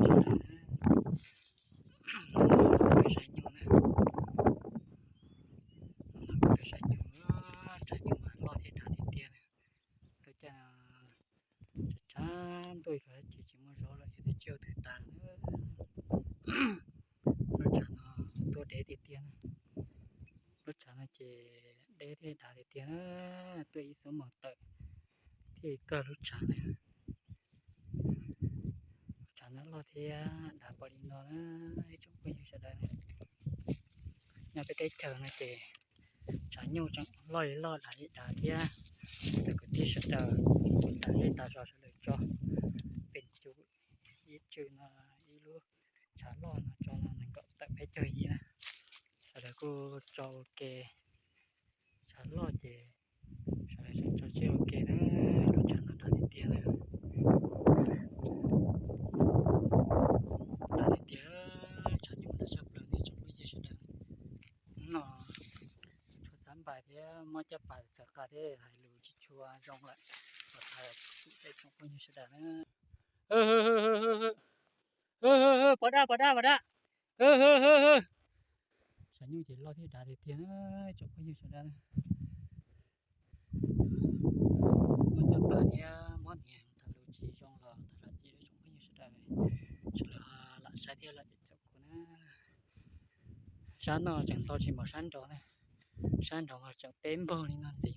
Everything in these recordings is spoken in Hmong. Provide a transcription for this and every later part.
sawv daws na. Peb saib nyuj na, peb saib nyuj, tshav nyuj mas loj thiab dav tiag tiag na. Lub caij no tshav tshav ntuj rau ces tsis muaj zov lawm, yog tias tsis ua twg tas na. Lub tshav no tuaj deb tiag tiag na. Lub tshav no ces deb thiab dav tiag tiag na. Tuaj ib xuab moos tawm thiaj kawg lub tshav na. Lub tshav no loj thiab dav npaum li no na, ib tsoom phooj ywg sawv daws. Nyob peb teb chaws no ces tshav nyuj tseem loj li loj dav li dav thiab. Cov kwv tij sawv daws, tas zej tas zos sawv daws tso, pem cov ib tswm no ib lub tshav loj no tso no nees nkaum tawm peb caug yim na. Sawv daws kuj tso ua ke, tshav loj ces sawv daws tseem tso tsiaj ua ke na. Lub tshav no dav tiag tiag na. Dav tiag tiag, tshav nyuj dav tshaj plaws ne tsoom phooj ywg sawv daws. Hnub no tshuav xav npais thiab mob caj pas txawv qas thiab hais lus tsis tshua zoo lawm. Los thov txim rau tsoom phooj ywg sawv daws na. Pov dab, pov dab, pov dab. Tshav nyuj ces loj thiab dav tiag tiag na tsoom phooj ywg sawv daws. Mob caj pas thiab mob hniav tham lus tsis zoo los thov zam txim rau tsoom phooj ywg sawv daws. Sawv daws lam saib thiab lam caum caum kuv na. Sab no tseem ntau tsis npaum sab nraud na. Sab nraud mas tseem peb npaug li no ntxiv.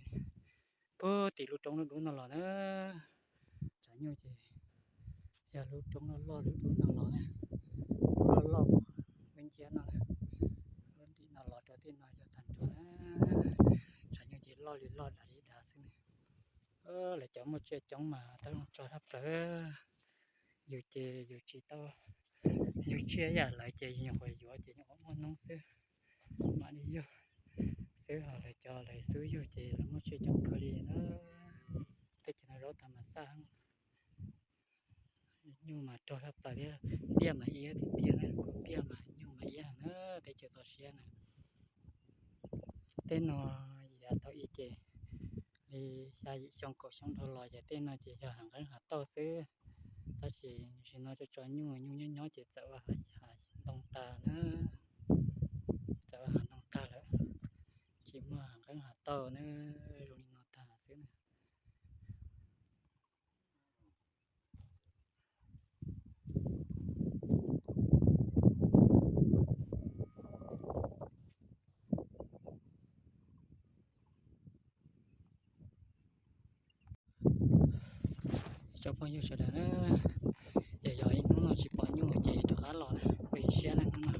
Puag tim lub roob lub dub no los na. Tshav nyuj ces yog lub roob loj loj lub dub no los na. Lub loj loj lub nciab no na. Lub ntim no los rau tej no yog tag nrho na. Tshav nyuj ces loj li loj dav li dav xwb na. Lawv cov muaj tsiaj coob mas tab zoo tso tshaj plaws. Yus ces yus tsis tau yug tsiaj ib yam lawv ces yus nyuam qhuav yuav ces nyuam qhuav muaj noob xwb, mam li yug xwb. Ho lawv cov lawv xub yug ces lawv muaj tsiaj coob kawg li na. Teb chaws no zaub tas mas xaj, nyuj mas rog tshaj plaws thiab, tiaj mas iab tiag tiag na, kuv tiaj mas nyuj mas iab heev na, teb chaws toj siab na. Tej no yav thaum ub ces li xya yim xyoo kaum xyoo dhau los ces tej no ces yog hav nqeeb hav tauj xwb. Tab sis tam sim no tso tso nyuj nyuj nyob nyob ces txawm ua hav ntoo tag na, txawm ua hav ntoo tag lawm, tsis muaj hav nqeeb hav tauj na, zoo li no tag xwb na. Tsoom phooj ywg sawv daws na, yog yog ib hnub no tsis pom nyuj ces rov qab los na, ua ib siab na hnub no.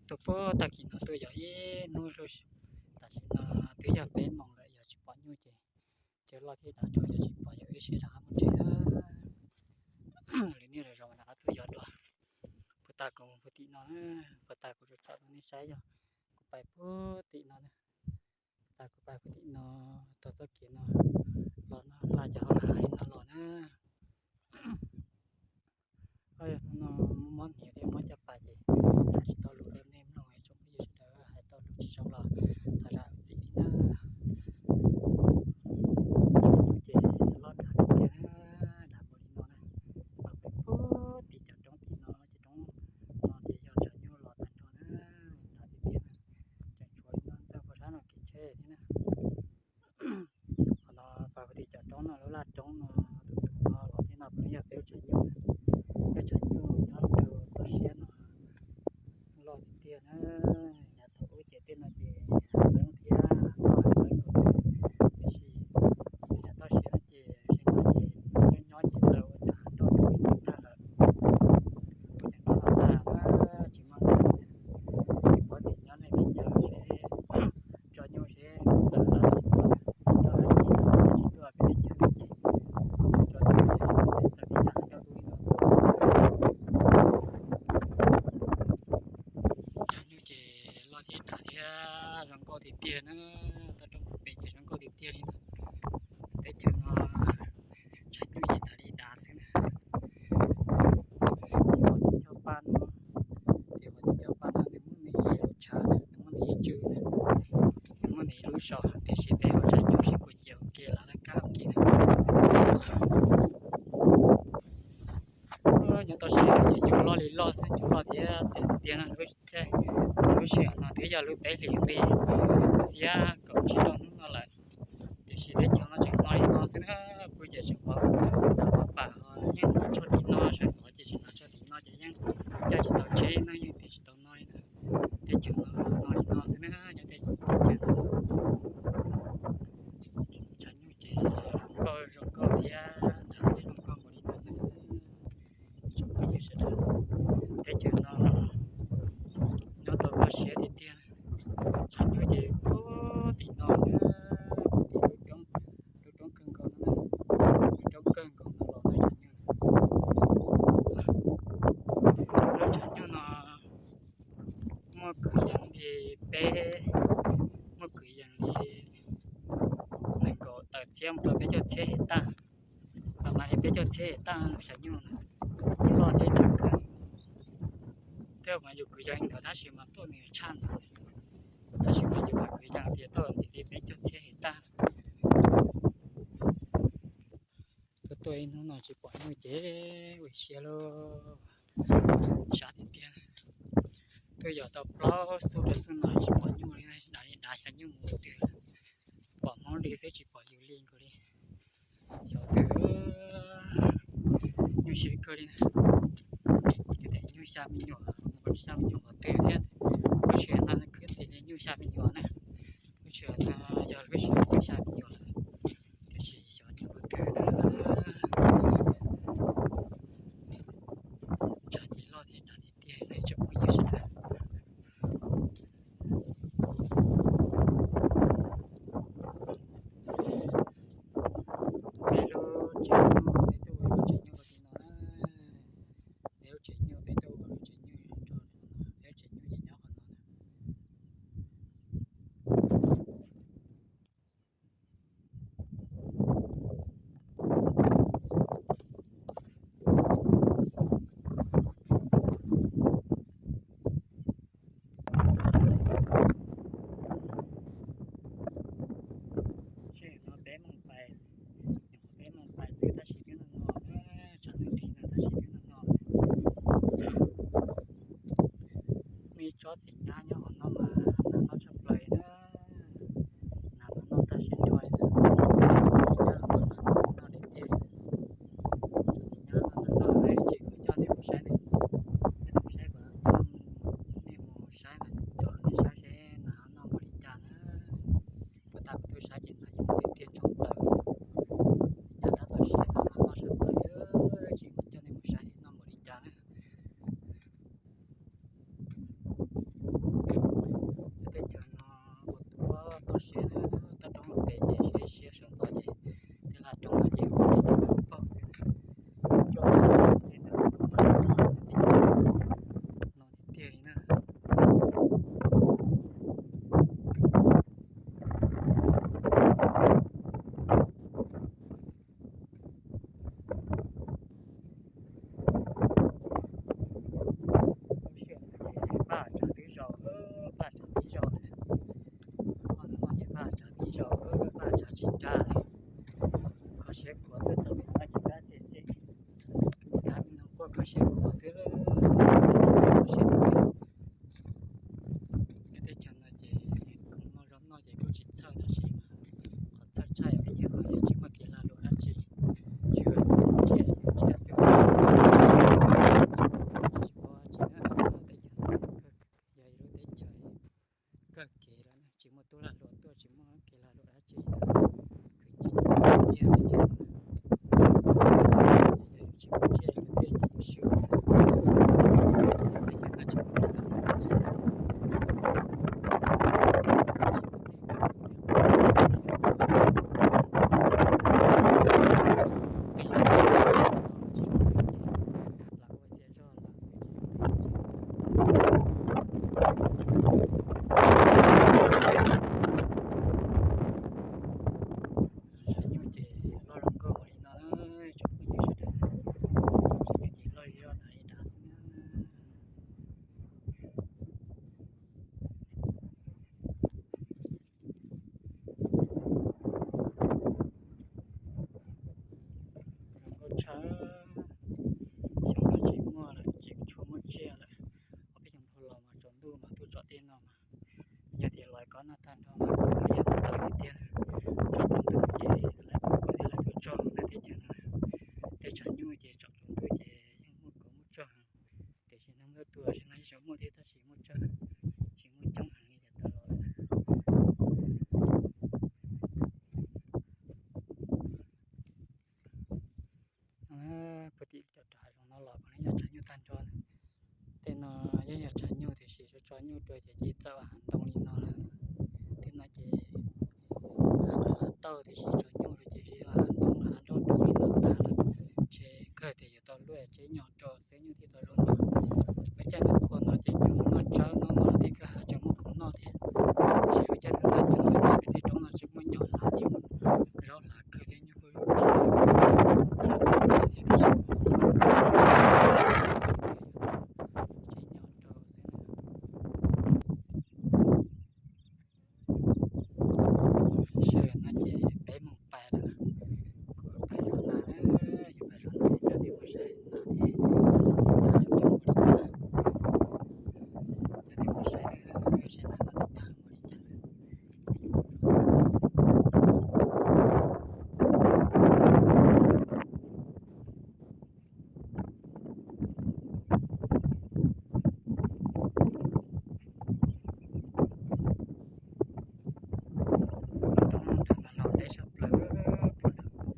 Tuaj puag tag kis no tuaj yog ib hnub, tam sim no twb yog peb moos lawm, yog tsis pom nyuj ces cov loj thiab dav rau yog tsis pom, yog ib siab rov qab mus tsev na. Lwm niaj lwm zaus rov qab tuaj yog dua. Puag ta kuv puag tim no, puag ta kuv tsom tsom rau nej saib yog kuv pais puag tim no na. Puag ta kuv pais puag tim no, taug txoj kev no los no hla cov hav no los na. Yog hnub no mob hniav thiab mob caj pas ces hais tsis tau lus rau nej mloog, tsoom phooj ywg sawv daws hais tau lus tsis zoo los thov zam txim li na. Tshav nyuj ces loj dav tiag tiag na, dav npaum li no na. Los pem puag tim cov roob tim no ces roob no ces yog tshav nyuj los tag nrho na, dav tiag tiag na. Tseem tshuav li no ntxeev puag sab no kev tsheb thiab na. Qhov no pais puag tim cov roob no, lub laj roob no, tus tus no los thiab no puav leej yog peb lub tshav nyuj, peb tshav nyuj nyob rau toj siab no loj tiag tiag na. Yav thaum ub ces tej no ces hav nqeeb thiab toj hav nqeeb nkaus xwb, tiam sis yav toj siab no ces zeem no ces nyob nyob ces txawm ua cov hav nroj ib tag lawm. Ua cov nroj no tag na, tsis muaj nqeeb, tsis paub tias nyob nej teb chaws seb tso nyuj seb txawm dab tsi tuaj, txawm dab tsi tuaj, tsis tuaj peb teb chaws no ces tso nyuj ces txawm li cas coj dub ib no tuaj xwb. Tshav nyuj ces loj thiab dav thiab zoo nkauj tiag tiag na, toj roob hauv pes ces zoo nkauj tiag tiag li ntawd. Teb chaws no tshav nyuj ces dav li dav xwb na. Ces qhov coj paj no, ces qhov coj paj no nws muaj nws ib lub tshav na, nws muaj nws ib tswm na, nws muaj nws ib lub zos, tiam sis peb ua tshav nyuj sib puas ciav ua ke los laj kab ua ke na. Nyob toj siab ces coob loj li loj xwb, cov loj thiab txias tiag tiag no. Lub caij, lub sij hawm no twb yog lub peb hlis nqi xiab kaum tsib rau hnub no lawm, tiam sis teb chaws no tseem no li no xwb na. Pw ces tseem pom xav pom pam, yeej hnav tshuaj tim no, sawv ntxov ces tsis hnav tshuaj tim no ces yeej caij tsis tau tsheb no, yeej tiav tsis tau no li na. Teb chaws no no li no xwb na, nyob teb chaws no. Tshav nyuj ces zoo nkauj zoo nkauj thiab, nrad thiab zoo nkauj npaum li no na. Tsoom phooj ywg sawv daws, teb chaws no nyob tau kho siab tiag tiag. Tshav nyuj ces puag tim no, puag tim lub roob, lub roob kawg nkaus no, lub roob kawg nkaus no los tshav nyuj. Lub tshav nyuj no muaj kwv yees li peb, muaj kwv yees li nees nkaum tawm txhiab mus rau peb caug txhiab hais tag. Mas li peb caug txhiab hais tag tshav nyuj na, kuj loj thiab dav kawg. Twb mas yus kwv yees ntawd tab sis mas tuaj nws tshaj ntawd, tab sis mas yus mas kwv yees tias tuaj ntxiv li peb caug txhiab hais tag. Tuaj tuaj ib hnub no tsis pom nyuj ces ua siab lauj, sab tiag tiag. Twb yog tau plaub xuj rau xuj no tsis pom nyuj li, dav li dav xyov nyuj mus twg lawm. Pom Hmoob li xwb tsis pom yus li nkaus li. Xyov twg, nyuaj siab kawg li na. Tias nyuj xya me nyuam, xya me nyuam qhov twg thiab. Lub sij hawm no khwb ntxiv li nyuj xya me nyuam na. Lub sij hawm no yog lub sij hawm nyuj xya me nyuam lawm, tiam sis xyov nyuj qhov twg na. Tshav ces loj thiab dav tiag tiag li tsoom phooj ywg sawv daws. Peb lub tsev nyuj, peb tuaj ua lub tsev nyuj rau tim no na. Peb lub tsev nyuj, peb tuaj ua lub tsev nyuj rau, peb lub tsev nyuj ces nyob qhov no na. Tseem no peb mus pais, peb mus pais xwb tab sis twb no no, tshav ntuj nrig no tab sis twb no no. Muaj ib tsob txiv nyab nyob hauv no mas nas noj tshaj plaws na. Nas mas noj tag siab nrho li na. Txiv nyab mas nas noj tiag tiag li. Tsob txiv nyab no nas noj, tsis kuv coj nej mus saib ne, nej mus saib kom, coj nej mus saib mas, coj nej saib seb nas noj npaum li cas na. Puag ta kuv tuaj saib ces nas yeej noj tiag tiag tsoom txawm. Txiv nyab tab tom siav nas mas noj sab plaws, tsis kuv coj nej mus saib noj npaum li cas na. Cov teb chaws no ua tuab toj siab, toj roob pem ces siab siab, sawv ntxov ces tej laj roob no ces ua ces tsuas paug xwb. Coj nej mus saib teb chaws no tiag tiag li na. Lub sij hawm no ces paj tshav twb zaus, paj tshav twb zaus lawm. Ob hnub no ces paj tshav twb zaus, paj tshav tsis nra li. Kho siab khuav xwb, txog pem no ces kab xim xim, kab me no quaj kho siab khuav xwb, kho siab tiag tiag. Nyob teb chaws no ces khoom noj zaub noj ces kuj tsis txhawj tab sis mas qhov txhawj tshaj teb chaws no yeej tsis muaj kev lag luam dab tsi, tsuas yog tsiaj xwb. Tsis paub dab tsi na, teb chaws no yog ib lub teb chaws kawg kev lawm na, tsis muaj tub lag luam tuaj, tsis muaj kev lag luam dab tsi na. Khwv nyiaj ces tiag tiag teb chaws no na. Ces yog yus tsis muaj tsiaj yus tej ces yus swb, teb chaws no tsis muaj kev lag luam dab tsi. Tsis muaj tej kawg kev, lam ua xiab zog los xwb tsis zoo li. Tshav nyuj ces loj zoo nkauj npaum li no, tsoom phooj ywg sawv daws. Tshav nyuj ces loj li loj dav li dav xwb na. Zoo nkauj tshaj, xyov koj tsis muaj lawm ces tshuaj Noj tag nrho mas kuv li yog tau tiag tiag, tsom tsaus ntuj ces lawv tus kuv thiab lawv tus tsog ntawd teb chaws no. Tej tshav nyuj ces tsom tsaus ntuj ces yeej muaj kuv muaj tsog, tiam sis hnub tuaj sim no yeej tsis muaj thiab tab sis muaj tsawg, tsis muaj coob heev li cas tas los lawm. Puag tim cov roob hav zoov no los puav leej yog tshav nyuj tag nrho. Tej no yeej yog tshav nyuj tiam sis tso tso nyuj rau ces cia li txawm hav ntoo li no lawm. Tej no ces hav nqaij hav tauj tiam sis tso nyuj rau ces cia li hav ntoo hav nroj dub li no tag lawm. Ntshe kawg tias yuav tau luaj tseb nyom rau xwb nyuj thiaj tau zoo no. Lub caij nws qhua no ces nyuj noj tsawb no no tej kawg hav tseem muaj khoom noj thiab. Tiam sis lub caij nws noj ces lub caij peb tej roob no tsis muaj nyom hlav li, zaub hlav kawg thiab nyuj kuj tsis tau txhawj thiab tiam sis tseb nyom rau xwb. Sawv no ces peb mus pais lawm, kuv pais zov nas, yus pais zov nas coj nej mus saib nas thiab, nas txiv nyab coj mus li cas, coj nej mus saib, saib nas nas txiv nyab mus li cas. Roob nrad mas los deb sab plaws, puag nrad xwb los nrad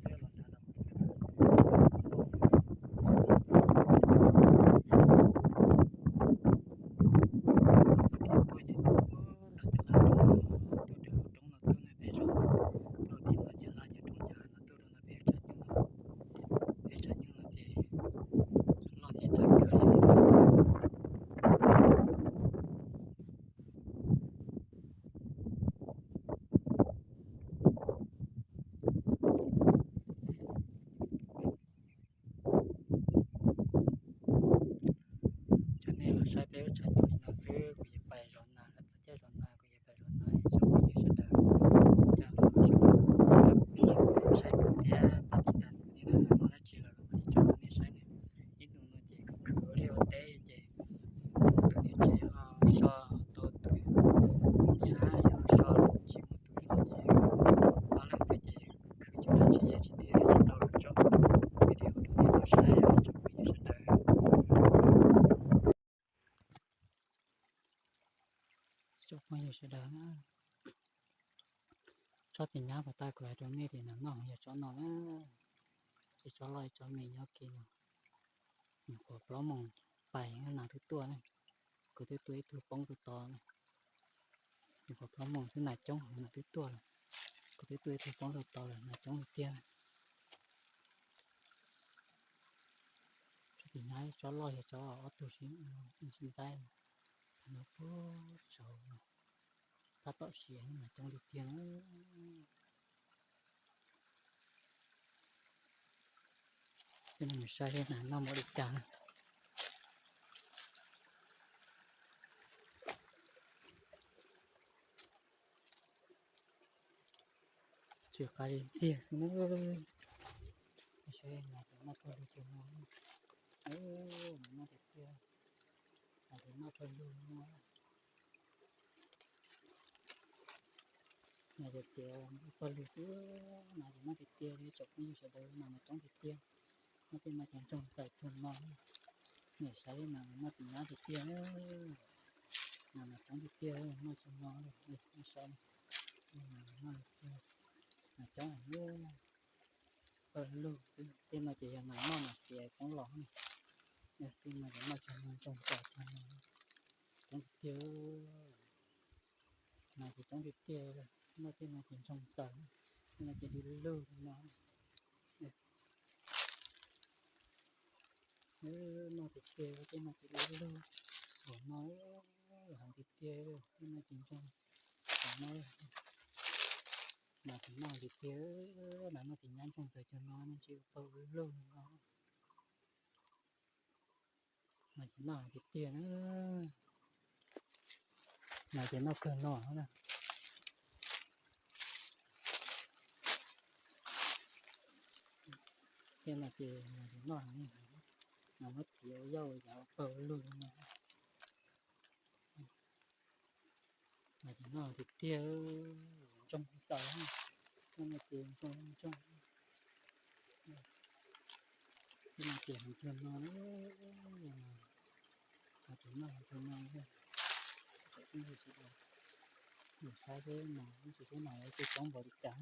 los. Txoj kev tuaj ces tuaj puag nram cov laj roob, tuaj raws lub roob no tuaj no pem zos, tuaj tim no ces laj cov roob cov hav no tuaj rau no pem tshav nyuj no, pem tshav nyuj no ces loj thiab dav kawg li. Coj nej los saib peb lub tshav nyuj li no xwb, kuv yuav pais zov nas, txog caij zov nas kuv yuav pais zov nas, tsoom phooj ywg sawv daws, coj los saib kuv thiab pab tiv tas kuv thiab na, muaj dab tsi los mam li tso rau nej saib na. Ib ntus no ces kuv khwv ua liaj ua teb ces tus niam tsev ho so tau tus nyab ho so tsis muaj tus zov ces ob leeg xwb ces khwv cov dab tsi yeej tsis tias tsis tau los tso video rau nej tau saib tsoom phooj ywg sawv daws. Tsoom phooj ywg sawv daws, tsob txiv nyab puas tau kuv hais rau nej tias nas noj yog tsob no na, ib tsob loj ib tsob me nyob kiag no. Nyuam qhuav plaub moos pais nas twb tuaj na, kuv twb tua ib tug poob rau tod na. Nyuam qhuav plaub moos xwb nas coob heev nas twb tuaj lawm, kuv twb tua ib tug poob rau tod lawm nas coob tiag tiag. Tsob txiv nyab tsob loj yog tsob ob tug sib ntxaib, no puag saud no, tab tom siav nas coob tiag tiag na. Coj nej mus saib seb nas noj npaum li cas na. Tsis qab ntxiag xwb na. Saib nas ces noj tag lug cug no, nas noj tiag tiag, nas ces noj tag lug no. Nas ces txiav pawg lug xwb, nas ces noj tiag tiag li tsoom phooj ywg sawv daws, nas mas coob tiag tiag. Noj tej no ces ntsoog txaus cug no. Nej saib nas mas noj txiv nyab tiag tiag, nas mas coob tiag tiag noj cug no. Nej saib, nas mas noj tiag, nas coob heev, pawg lug xwb. Tej no ces yog nas noj nas txiav poob los na. Tej no ces noj cug no ntsoog txaus cug no, coob tiag tiag. Nas ces coob tiag tiag, noj tej no ces ntsoog txaus, tej no ces du lug li no. Noj tiag tiag, tej no ces du lug, npaum no, heev tiag tiag, tej no ces ntsoog txaus no. Nas ces noj tiag tiag, nas noj txiv nyab ntsoog txaus cug no, ntshe pawg lug no. Nas ces noj tiag tiag na, nas ces noj kawg no na. Tej no ces nas ces noj heev, nas muab txiav ua yauj ua yav pawg lug li no. Mas ces noj tiag tiag, ntsoog txaus, no ces ntsoog ntsoog, no ces heev tiag no, mas ces noj heev tiag no, tsoom phooj ywg sawv daws, yus saib seb mas tsis tub mas yuav tsis coob npaum li cas.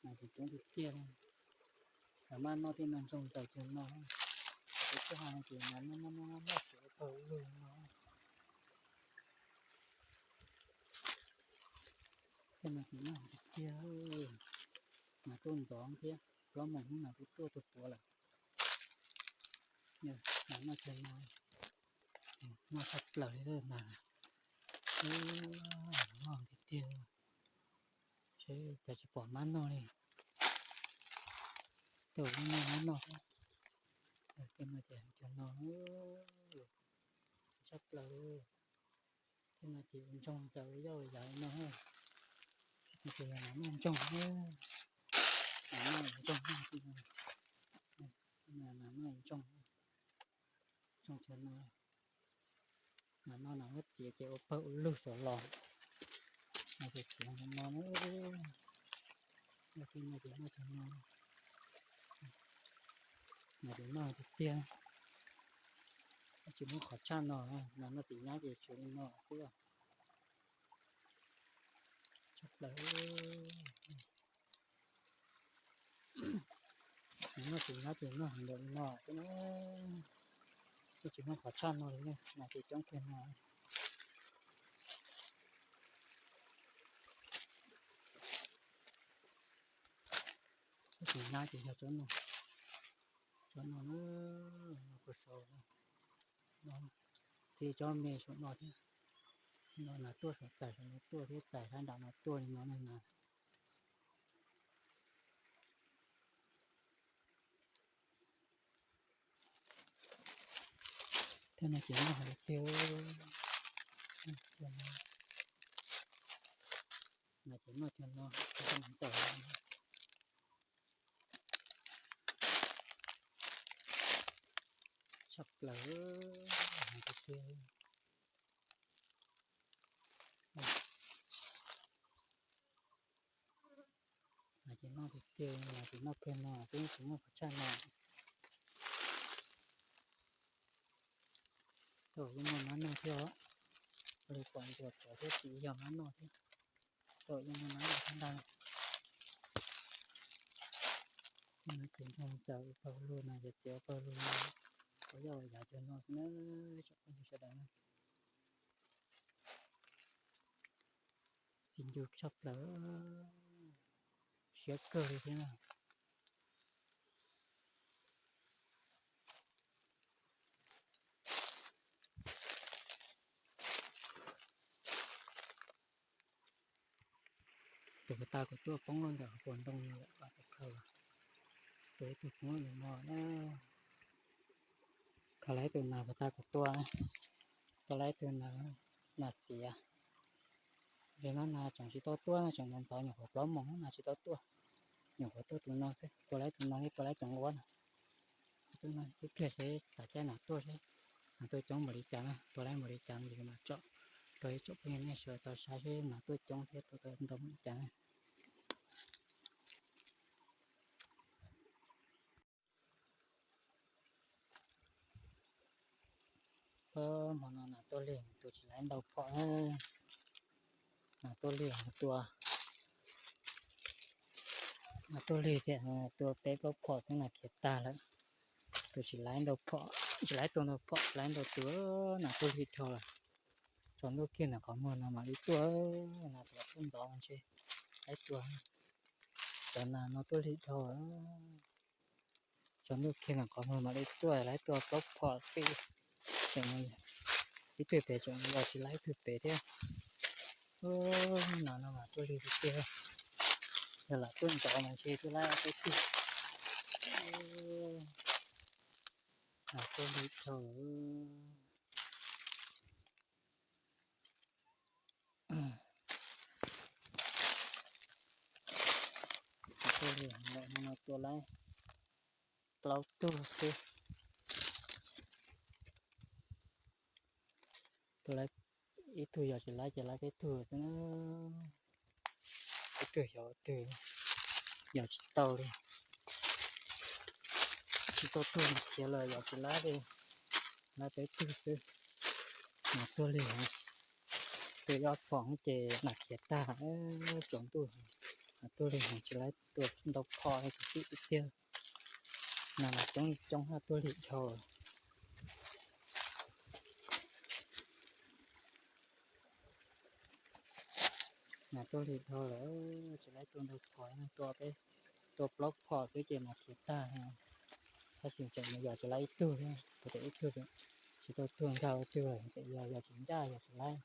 Mas ces coob tiag tiag li, xav maj noj tej no ntsoog txaus tiag no, ces tib hais ces mas noj noj noj noj tsis ua pawg lug no. Tej no ces noj tiag tiag, mas tuaj ntxov thiab, plaub moos hnub no twb tuaj tug puav lawm. Mas noj tiag no, noj tshaj plaws li na, noj tiag tiag, seb cas tsis pom mab noj li. Tej zaum yeej muaj mab noj thiab. Tej no ces tiag no, tshaj plaws li. Tej no ces ua ntsoog ntxaws ua yoj ua yav li no, ces yog nas noj ntsoog, nas noj ntsoog, nas noj ntsoog, ntsoog tiag no. Nas no nas muab txiav ces ua pawg ua lug saum los, nas ces txiav no, tej no ces noj tiag no, nas ces noj tiag tiag, tsis muaj qhov tshaj no, nas noj txiv nyab ces tshuav li no xwb. Tshaj plaws, noj txiv nyab ces noj heev npaum li no xwb na, tsis muaj qhov tshaj no li, nas ces coob kiag no. Txiv nyab ces yog tsob no, tsob no, no kuj saud no, thiab tsob me saum no thiab. No nas tuaj saum txais saum no tuaj thiab txais sab nram no tuaj li no na. Thiab no ces noj hais tiag, no ces noj tiag no, ntxaws tshaj plaws tiag. Nas ces noj tiag tiag, nas ces noj kiag no twb tsis muaj qhov tshaj no. Tej zaum yeej muaj mab noj thiab os, li pom ntsuas tsawv thiab tsis yog mab noj thiab. Tej zaum yeej muaj mab noj thiab ntag. Ces ntsoog ntxaws ua pawg lug no ces txiav ua pawg lug, ua yoj ua yav tiag no xwb na, tsoom phooj ywg sawv daws na. Txiv ncu tshaj plaws, siab kawg li thiab na. Tus puag ta kuv tuaj poob lawm ntawm qhov puas ntoo no lawm, tus khaws, tus ib tug poob lawm no na. Khaws lawm ib tug nas puag ta kuv tua, tua lawm ib tug nas, nas xiav. Zaum no nas tseem tsis tau tuaj, tseem ntxov ntxov, nyuam qhuav plaub moos nas tsis tau tuaj, nyuam qhuav tuaj tus no xwb, tua lawm ib tug no thiab tua lawm ib tug nquab no. Tus no ib pliag seb tas caij nas tuaj seb nas tuaj coob npaum li cas na, tua lawm npaum li cas no ces mam tsom rau ib tsoom phooj ywg nej sawv daws tau saib seb nas tuaj coob thiab tua tau ntau npaum li cas na. Hmo no nas tuaj lig tus tsis laib ntau phom, nas tuaj lig tua, nas tuaj lig thiab tua peb plaub phom xwb nas khiav tag lawm. Tus tsis laib ntau phom, tsis laib tua ntau phom, tsis laib ntau tus, nas tuaj lig dhau lawm. Tsaus ntuj kiag ntawm qhov muag no mam li tuaj, nas tuaj ntxov mas ntshe laib tua. Cov nas no tuaj lig dhau. Tsaus ntuj kiag ntawm qhov muag mam li tuaj, laib tua plaub phom xwb. Tseem ib tug pem tseem los tsis laib ib tug pem thiab. Nas no mas tuaj lig tiag tiag. Yog lam tuaj ntxov mas ntshe twb laib tib tug. Nas tuaj lig dhau. Tua laib plaub tug xwb. Tua laib Ib tug yog tsis laib ces laib peb tug xwb na. Ib tug xyov ua twg, yog tsis tau li, tsis tau tuag mas khiav lawm, yog tsis laib li, laib peb tug xwb. Mas tuag lig, tua ib ob phom ces nas khiav tag, tsaus ntuj, mas tuag lig, tsis laib tua ntau phom li, kuv tib tiag. Nas mas coob coob, tuag lig dhau. Nas tuag lig dhau lawm, tsis laib tua ntau phom, tua peb, tua plaub phom xwb ces nas khiav tag. Tab sis tseem yog tsis laib ib tug thiab, kuv tias ib tug tsis tau tuag nkag ua twg lawm, tseem yog, yog tsis ncaj, yog tsis laib.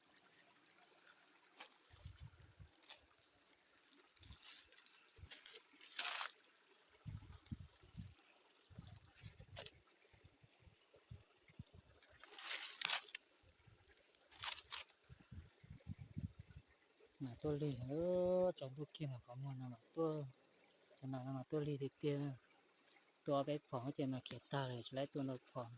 Nas tuag lig, tsaus ntuj kiag no qhov muag no mas tuag, cov nas no mas tuag lig tiag tiag. Tua peb phom ces nas khiav tag lawm, tsis laib tua ntau phom.